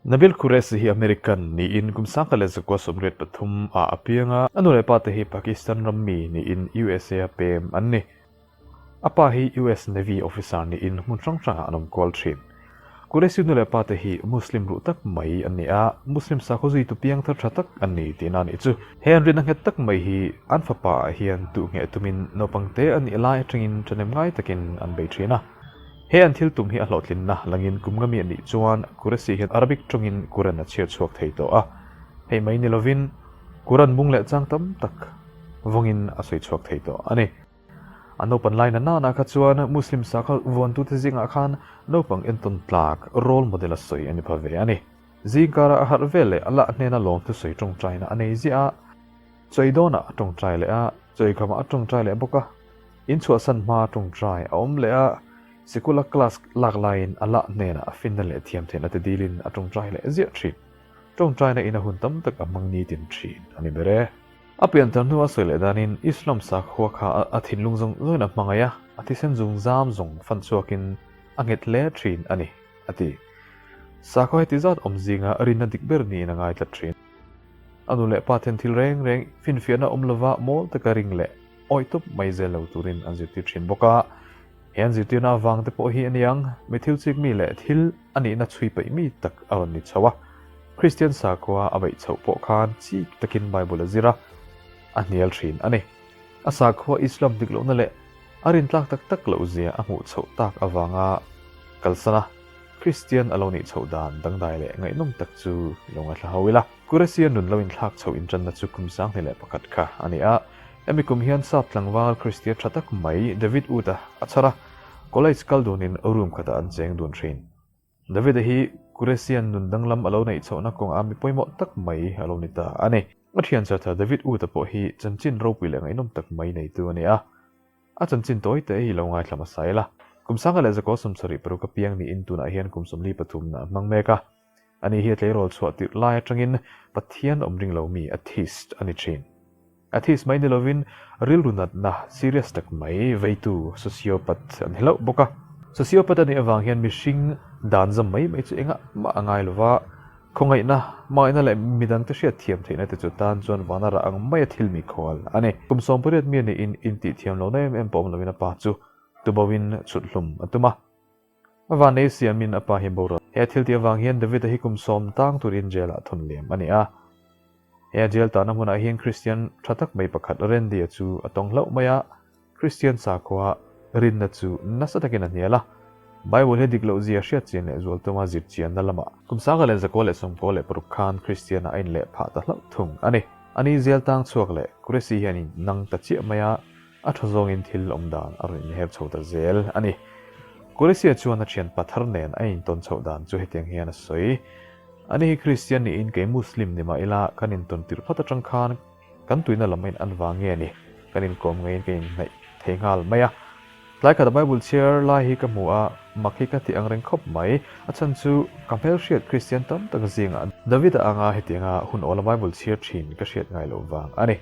Nabil Qureshi hi American niin kum 1983 ah a piang a, a nu leh pa te hi Pakistan ram mi niin USA a pem an ni. A pa hi US Navy officer niin hmun hrang hrangah an awm kual thin. Qureshi nu leh pa te hi Muslim ruh tak mai an ni a, Muslim sakhaw zuitu piangthar tha tak an ni tihna a nih chu. He an rinna nghet tak mai hi an fapa ah hian tuh ngheh tumin naupang te a nih lai atangin thahnem ngai takin an bei thin a. He an thil tum hi a hlawhtlinna langin kum nga mi a nih chuan Qureshi hian Arabic tawngin Quran a chhiar chhuak thei tawh a. Hei mai ni lovin Quran bung leh chang tam tak vawngin a sawi chhuak thei tawh a ni. A naupan lai na nana kha chuan Muslim sakhaw vuantute zingah khan naupang entawn tlak role model a sawi a ni pha ve a ni. Zingkara a harh vel leh a lah hnena lawmthu sawi tawngtaina a nei ziah a, chawi dawnah a tawngtai leh a, chawi khamah a tawngtai leh bawk a, inchhuahsan hmaa tawngtai a awm leh a, sikula class lak laiin a lah hnenah a finna leh thiam theihna te dilin a tawngtai leh ziah thin. Tawngtaina in a hun tam tak a hmang nitin thin a ni ber e. A pianthar hnu a sawi leh danin Islam sakhua kha a thinlung zawng zawngin a hmangaih a, a thisen zung zam zawng fan chhuakin a nghet hle thin a ni, a ti. Sakhua heti zat awm zinga rinna dik ber niin a ngai tlat thin. A nu leh pa ten thil reng reng finfiahna awm lova mawl taka ring leh awih tawp mai zel lo turin an zirtir thin bawk a. He an zirtirna avang te pawh hi a niang, mi thil chik mi leh thil a nihna chhui peih mi tak a rawn ni chho a. Kristian sakhua a beih chhoh pawh khan chik takin Bible a zir a, a hnial thin a ni. A sakhua Islam dik lohna leh a rintlak tak tak loh zia a hmuh chhoh tak avanga kalsan a, Kristian a lo nih chhoh dan dangdai leh ngaihnawm tak chu i lo ngaithla ho ila. Qureshi-a nun lo inthlak chhoh inṭanna chu kum 2001 kha a ni a. Hemi kum hian sap tlangval Kristian ṭha tak mai David Wood-a a chhar a, college kal dunin room khatah an cheng dun ṭhin. David-a hi Qureshi-a'n nun danglam a lo neih chhohna kawngah mi pawimawh tak mai a lo ni ta a ni. A ṭhian chhatha David Wood-a pawh hi chanchin ropui leh ngaihnawm tak mai neitu a ni a. A chanchin tawi te hi lo ngaithla hmasa ila. Kum 1976 a piang niin tunah hian kum 43 na a hmang mek a. Ani hi a tleirawl chhuah tirh lai atangin Pathian awm ring lo mi, atheist, a ni thin. Atheist mai ni lovin rilru natna serious tak mai veitu sociopath an ni hlauh bawk a. Sociopath a nih avang hian mihring dan zam mai mai chu engah mah a ngai lova, khawngaihna, hmangaihna leh midangte hriat thiam theihna te chu tan chuan vana rah ang maia thil mi khawl a ni. Kum 18 mi a niin intihthiam lohna em em pawh awm lovin a pa chu tuboin chhut hlum a tum a. A vanei siamin a pa hi boral. He thil tih avang hian David-a hi kum sawm tang turin jail-ah thawn liam a ni a. He a jail tahna hmunah hian Kristian tha tak mai pakhat Randy-a chu a tawng hlauh mai a. Kristian sakhua rinna chu nasa takin a hnial a. Bible hi dik loh zia hriat chian leh zual tuma zir chianna lamah kum 1996 khan Kristian-ah a inleh phah ta hlauh thung a ni. Ani jail tang chhuak leh Qureshi hian in nang ta chiah mai a. A tha zawngin thil awm dan a rawn inher chho ta zel a ni. Qureshi-a chuan a thian pathar nen a intawn chhoh dan chu hetiang hian a sawi, Ani hi Kristian niin kei Muslim ni mah ila kan intawn tirh phat atang khan kan tuina lam a in an vang nge ni, kan inkawm ngeiin kan inhnaih thei nghal mai a. Tlai khat a Bible chhiar lai hi ka hmu a, mak hi ka ti ang reng khawp mai. A chhan chu ka hmelhriat Kristian tam tak zingah David-a anga hetianga hun awla Bible chhiar thin ka hriat ngai loh vang a ni.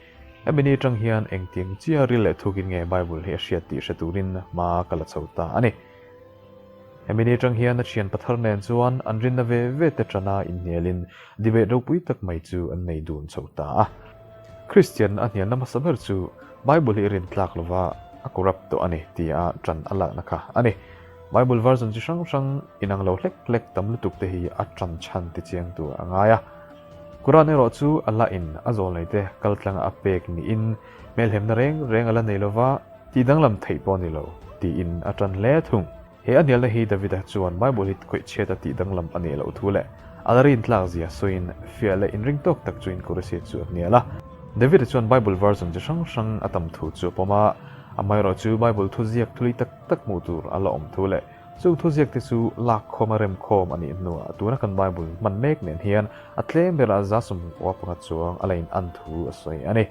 Hemi ni atang hian engtiang chia ril leh thukin nge Bible hi a hriat tih hre turin hma ka la chho ta a ni. Hemi ni atang hian a thian pathar nen chuan an rinna ve ve te tana inhnialin debate ropui tak mai chu an nei dun chho ta a. Christian a hnialna hmasa ber chu Bible hi rin tlak lova a corrupt tawh a ni tia tan a lakna kha a ni. Bible version chi hrang hrang inang lo hlek hlek tam lutuk te hi a tan chhan ti chiang tur a ngai a. Quran erawh chu Allah in a zawlneite kal tlanga a pek niin hmelhemna reng reng a la nei lova, tih danglam theih pawh a ni lo, tiin a tan hle thung. He a hnialna hi Davida chuan Bible hi khawih chhiata tih danglam a nih loh thu leh a la rintlak zia sawiin fiah leh inring tawk tak chuin Qureshi chu a hnial a. Davida chuan Bible version chi hrang hrang a tam thu chu a pawm a, amaherawh chu Bible thuziak thuli tak tak hmuh tur a la awm thu leh Chung thuziakte chu lak khawm a rem khawm a nih hnuah tuna kan Bible hman mek nen hian a tlem berah 75 chuang a la in an thu a sawi a ni.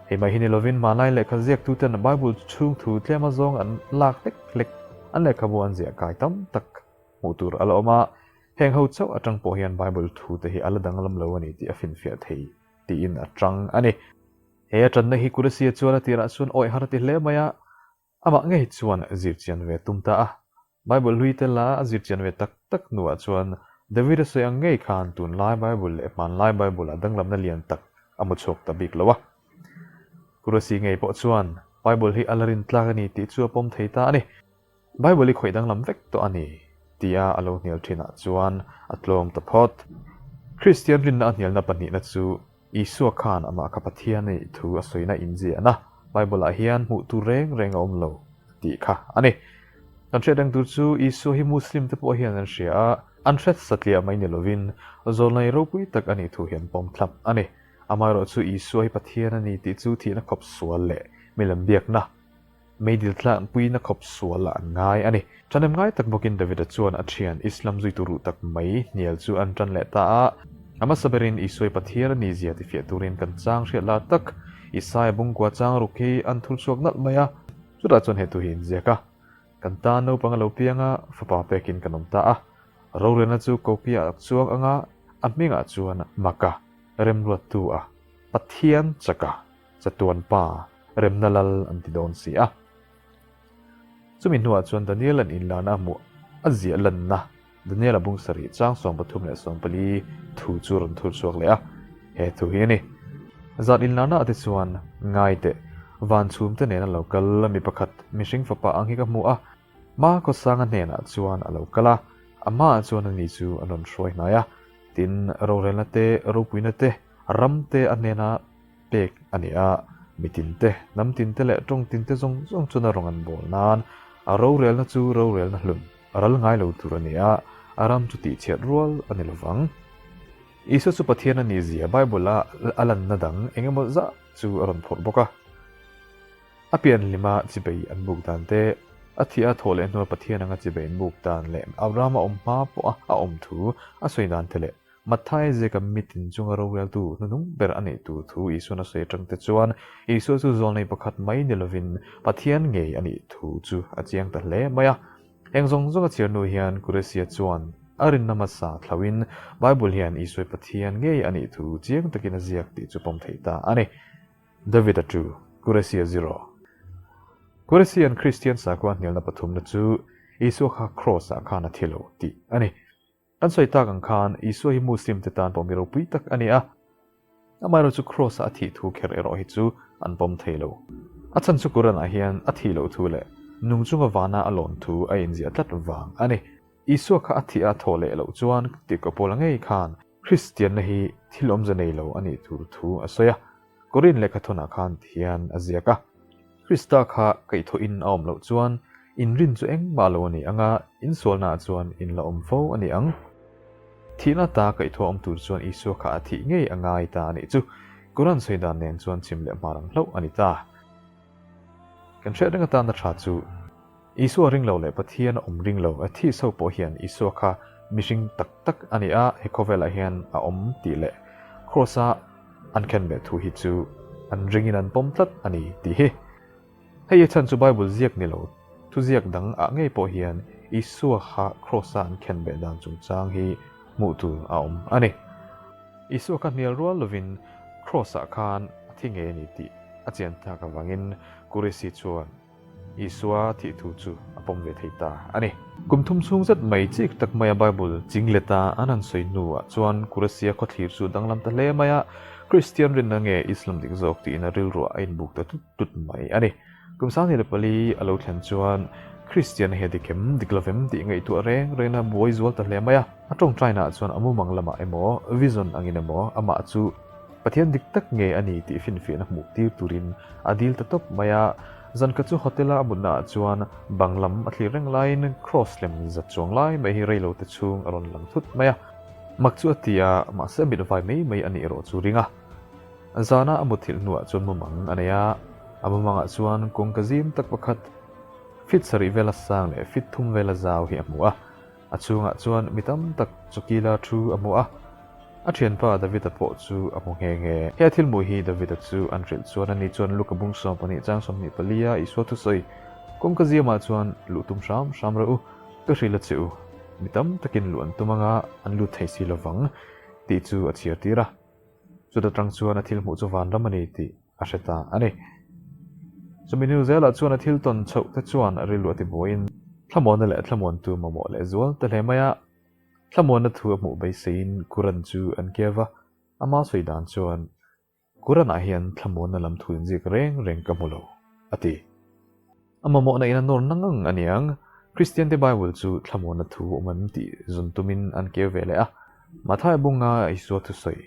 Hei mai hi ni lovin hmanlai lehkha ziaktuten Bible chhung thu tlem azawng an lak hlek hlek an lehkhabu an ziah kai tam tak hmuh tur a la awm a, heng ho chauh atang pawh hian Bible thu te hi a la danglam lo a ni tih a finfiah thei tiin a tang a ni. He a tanna hi Qureshi-a chuan a tirah chuan awih har a ti hle mai a, Amah ngei chuan zir chian ve tum ta a. Bible hlui te la a zir chian ve tak tak hnuah chuan David-a sawi ang ngei khan tunlai Bible leh hmanlai Bible-ah danglamna lian tak a hmu chhuak ta bik lo a. Kurasi ngei pawh chuan Bible hi a la rintlak a ni tih chu a pawm thei ta a ni. Bible i khawih danglam vek tawh a ni, tia a lo hnial thinah chuan a tlawm ta phawt. Kristian rinna a hnialna pahnihna chu Isua khan amah kha Pathian a nih thu a sawina inziahna Bible-ah hian hmuh tur reng reng a awm lo tih kha a ni. Kan hriat reng tur chu Isua hi Muslim te pawh hian an hria a, an hret satliah mai ni lovin zawlnei ropui tak a nih thu hi an pawm thlap a ni. Amaherawhchu Isua hi Pathian a ni tih chu thihna khawp sual leh milem biakna Meidil tlangpuina khawp sual ah an ngai a ni. Ṭhanem ngai tak bawkin Davida chuan a ṭhian Islam zuitu ruh tak mai hnial chu an ṭan leh ta a. A hmasa berin Isuai Pathian a nizia tifiah turin kan chang hriat lar tak Isaia bungkua chang ruk hi an thur chhuak nalh mai a. Chutah chuan he thu hi inziak a, Kan tan naupang a lo piang a, fapa pekin kan awm ta a. Rorelna chu kokiah a chuang ang a, a hmingah chuan Maka, remruattu a, Pathian chaka. Chatuan pa, remna lal an ti dawn si a. Chumi hnuah chuan Daniel an inlana a hmuh a ziah lanna Daniel a bung sarih chang 34 le 14 thu chu rawn thur chhuak leh a, he thu hi a ni. Zan inlana ah te chuan ngai teh, van chhum te nena lo kal mi pakhat mihring fapa ang hi ka hmu a, Ma Khawsanga hnenah chuan a lo kal a, a hmaah chuan ani chu an rawn hruai hnai a, tin rorelna te, ropuina te, ram te a hnena pek a ni a, mi tinte, hnam tinte leh tawng tinte zawng zawng chuan a rawn an bawl nan a rorelna chu rorelna hlun a ral ngai lo tur a ni a, a ram chu tihchhiat rual a ni lovang. Isua chu Pathian a nihzia Bible-a a lanna dang eng emaw zah chu a rawn phawrh bawk a. A pian hlima chibei an buk dan te, a thih a thawh leh hnua Pathian anga chibei an buk dan leh Abrahama awm hma pawha a awm thu a sawi dan te leh Matthai ziaka mitin chunga roreltu hnunung ber a neih tur thu Isuan a sawi atang te chuan Isua chu zawlnei pakhat mai ni lovin Pathian ngei a nih thu chu a chiang ta hle mai a. Heng zawng zawng a chhiar hnu hian Kuresia chuan a rinna hmasa thlauhin Bible hian Isuai Pathian ngei a nih thu chiang takin a ziak tih chu pawm theih ta a ni. David a tu, Kuresia zero. Kuresia'n Kristian sakhua hnialna pathumna chu Isua kha Kraws-ah khan a thi lo tih a ni. Kan sawi tak ang khan Isua hi Muslim te tan pawh mi ropui tak a ni a, amaherawh chu Kraws-a a thih thu kher erawh hi chu an pawm thei lo. A chhan chu Quran-ah hian a thih loh thu leh nung chunga vana a lawn thu a inziah tlat vang a ni. Isua kha a thih a thawh leh loh chuan tihkawpawla ngei khan Kristianna hi thil awmze nei lo a nih tur thu a sawi a, Korin lehkhathawnah khan tihian a ziak a. Krista kha kaihthawhin a awm loh chuan inrin chu engmah lo a ni ang a, insualnaah chuan in la awm fo a ni ang. Thihna ta kaihthawh awm tur chuan Isua kha a thih ngei a ngai ta a nih chu. Quran sawi dan nen chuan chim leh hmar ang hlauh a ni ta. Kan hriat reng atana tha chu Isua ring lo leh Pathian a awm ring lo a thih so pawh hian Isua kha mihring tak tak a ni a, he khawvelah hian a awm tih leh Kraws-a an khenbeh thu hi chu an ringin an pawm tlat a ni tih hi. Hei a chhan chu Bible ziak ni lo thuziak dang ah ngei pawh hian Isua kha Kraws-a an khenbeh dan chungchang hi hmuh tur a awm a ni. Isua kha hnial rual lovin Kraws-ah khan a thi ngei a ni tih a chian thlak avangin Kuresi chuan Isua thih thu chu a pawm ve thei ta a ni. Kum thum chhung zet mai chik tak maia Bible ching leta an han sawi hnuah chuan Kurasia khawthlir chu danglam ta hle mai a, Kristian rinna nge Islam dik zawk tiin a rilruah a inbuk ta tut tut mai a ni. Kum 24 a lo thlen chuan Kristian he dik em, dik lovem tih ngaihtuah reng rengin a buai zual ta hle mai a. A tawngtainaah chuan a mumang lamah emaw, vision angin emaw amah chu Pathian dik tak nge a ni tih finfiahna hmuh tir turin a dil ta tawp mai a. Zan khat chu hotel-a a mutnaah chuan bang lam a thlir reng laiin Kraws lem zat chuang lai mai hi reilo te chhung a rawn lang thut mai a. Mak chu a ti a, mahse a mit vai mai mai a nih erawh chu ring a. Zana a mutthilh hnuah chuan mumang a nei a, a mumangah chuan kawngka zim tak pakhat, fit sarih vela sang leh fit thum vela zau hi a hmu a. A chhungah chuan mi tam tak chawkila thu a hmu a, a thianpa David-a pawh chu a hmu nghe nghe. He thil hmuh hi David-a chu an hrilh chuan ani chuan Luka bung 12 chang 24 a Isua thusawi, Kawngka ziamah chuan luh tum hram hram rawh u, ka hrilh a che u, mi tam takin luh an tum anga an lut thei si lovang, tih chu a chhiar tir a. Chuta tang chuan a thil hmuh chu vanram a ni tih a hre ta a ni. Chumi hnu zelah chuan a thil tawn chhoh te chuan a rilru a ti buaiin thlamuanna leh thlamuantu mamawh leh zual ta hle mai a. Thlamuanna thu a hmuh beiseiin Quran chu an keu a, ama sawi dan chuan, Quran-ah hian thlamuanna lam thu inziak reng reng ka hmu lo, a ti. A mamawhna in a nawr na ngang a niang, Kristiante Bible chu thlamuanna thu awm em tih zun tumin an keu ve leh a. Mathai bunga Isua thusawi,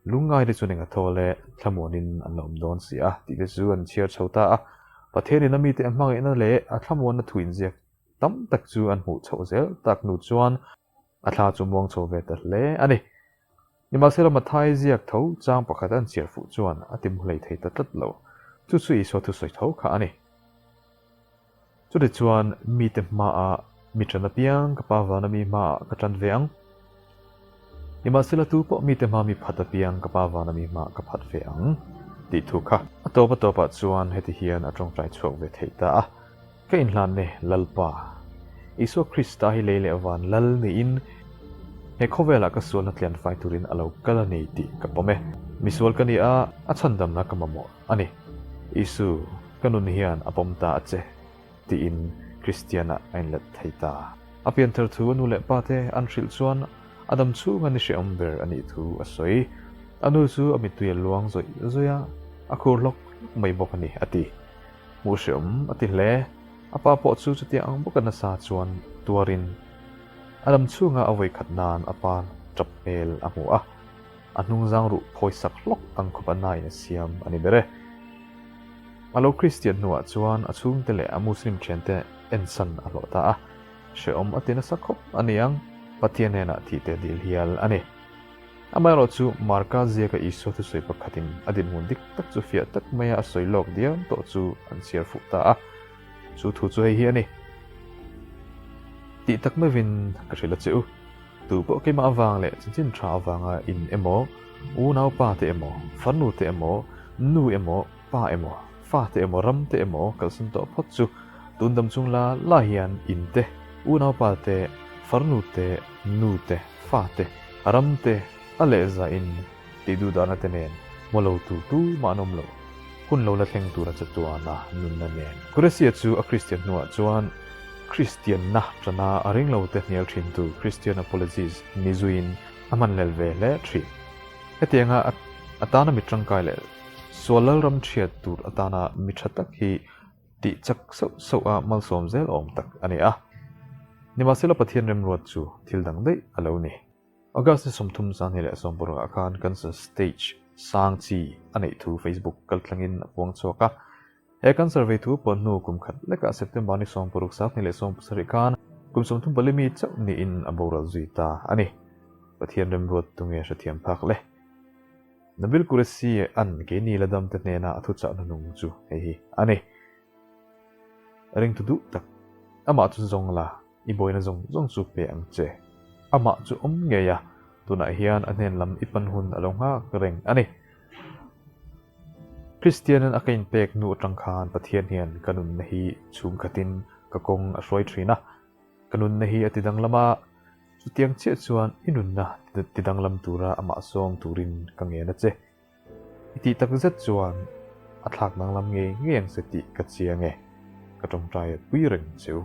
Lungngaite chu ning a thaw leh thlamuanin an la awm dawn si a, tih te chu an chhiar chho ta a. Pathianin a mite a hmangaihna leh a thlamuanna thu inziak tam tak chu an hmuh chhoh zel tak hnu chuan a thla chu muang chho ve ta hle a ni. Nimahsela Mathai ziak tho chang pakhat an chhiar fuh chuan a ti mu hlei thei ta tlat lo. Chu chu Isua thusawi tho kha a ni. Chutichuan mite hmaah mi ṭan apiang ka pa vana mi hmaah ka ṭan ve ang. Nimahsela tu pawh mite hmaa mi phat apiang ka pa vana mi hmaah ka phat ve ang, tih thu kha. A tawp a tawpah chuan heti hian a ṭawngṭai chhuak ve theih ta a, Ka inhlan e, Lalpa. Isua Krista hi lei leh van lal niin he khawvelah ka sualna tlianfai turin a lo kal a ni tih ka pawm e. Misual ka ni a, a chhandamna ka mamawh a ni. Isu, ka nun hian a pawm ta a che, tiin Kristiana a inlet thei ta. A pianthar thu a nu leh pa te an hrilh chuan a dam chhunga ni hrehawm ber a nih thu a sawi. A nu chu a mittui a luang zawih zawih a, a khur hlawk hlawk mai bawk a ni, a ti. Hmuh hrehawm a ti hle. A pa pawh chu chutiang ang bawka nasa chuan tuarin a dam chhunga a vawikhat nan a pa tap hmel a hmu a. A hnungzang ruh phawi sak hlawk ang khawp a nain a siam a ni ber e. A lo Kristian hnuah chuan a chhungte leh a Muslim thiante ensan a hlawh ta a, hrehawm a ti nasa khawp a ni ang, Pathian hnenah thihte dil hial a ni. Amaherawh chu Marka ziaka Isua thusawi pakhatin a dinhmun dik tak chu fiah tak maia a sawi lawk diam tawh chu an chhiar fuh ta a, chu thu chu hei hi a ni. Tih tak meuhin ka hrilh a che u. Tu pawh keimah avang leh chanchin tha avanga in emaw, unaupa te emaw, farnu te emaw, nu emaw, pa emaw, fa te emaw, ram te emaw kalsan tawh phawt chu tun dam chung la la hian in te, unaupa te, farnu te, nu te, fa te, ram te a lehzah in tih duh dahna te nen hmu lo tur tu mah an awm lo. Hun lo la thleng tura chatuana nunna nen. Qureshi-a chu a Kristian hnuah chuan Kristianna tana a ringlote hnial thintu Christian Apologist ni zuiin a hmanhlel ve hle thin. Hetianga atana mi tangkai leh sual lalram thiat tur atana mi tha tak hi tih chak sauh sauh a malsawm zel awm tak a ni a. Nimahsela Pathian remruat chu thil dang daih a lo ni. August ni 30 2016 ah khan cancer stage sang chi a neih thu Facebook kaltlangin a puang chhuak a. He cancer vei thu pawh hnu kum khat lekah September ni 60 2017 khan kum 34 mi chauh niin a boral zui ta a ni. Pathian remruat tunge hrethiam phak le? Nabil Qureshi an keini la damte hnena a thuchah hnuhnung chu hei hi a ni. Ringtu duh tak, amah chu zawng la. I buaina zawng zawng chu pe ang che. Amah chu awm ngei a, tunah hian a hnen lam i pan hun a lo nghak reng a ni. Kristianin a ka inpek hnu atang khan Pathian hian ka nunna hi chhungkhatin ka kawng a hruai thin a. Ka nunna hi a tidanglam a, chutiang chiah chuan i nunna tidanglam tura amah sawm turin ka ngen a che. I tih tak zet chuan a thlak danglam ngei ngei ang che tih ka chiang e, ka tawngtai pui reng che u.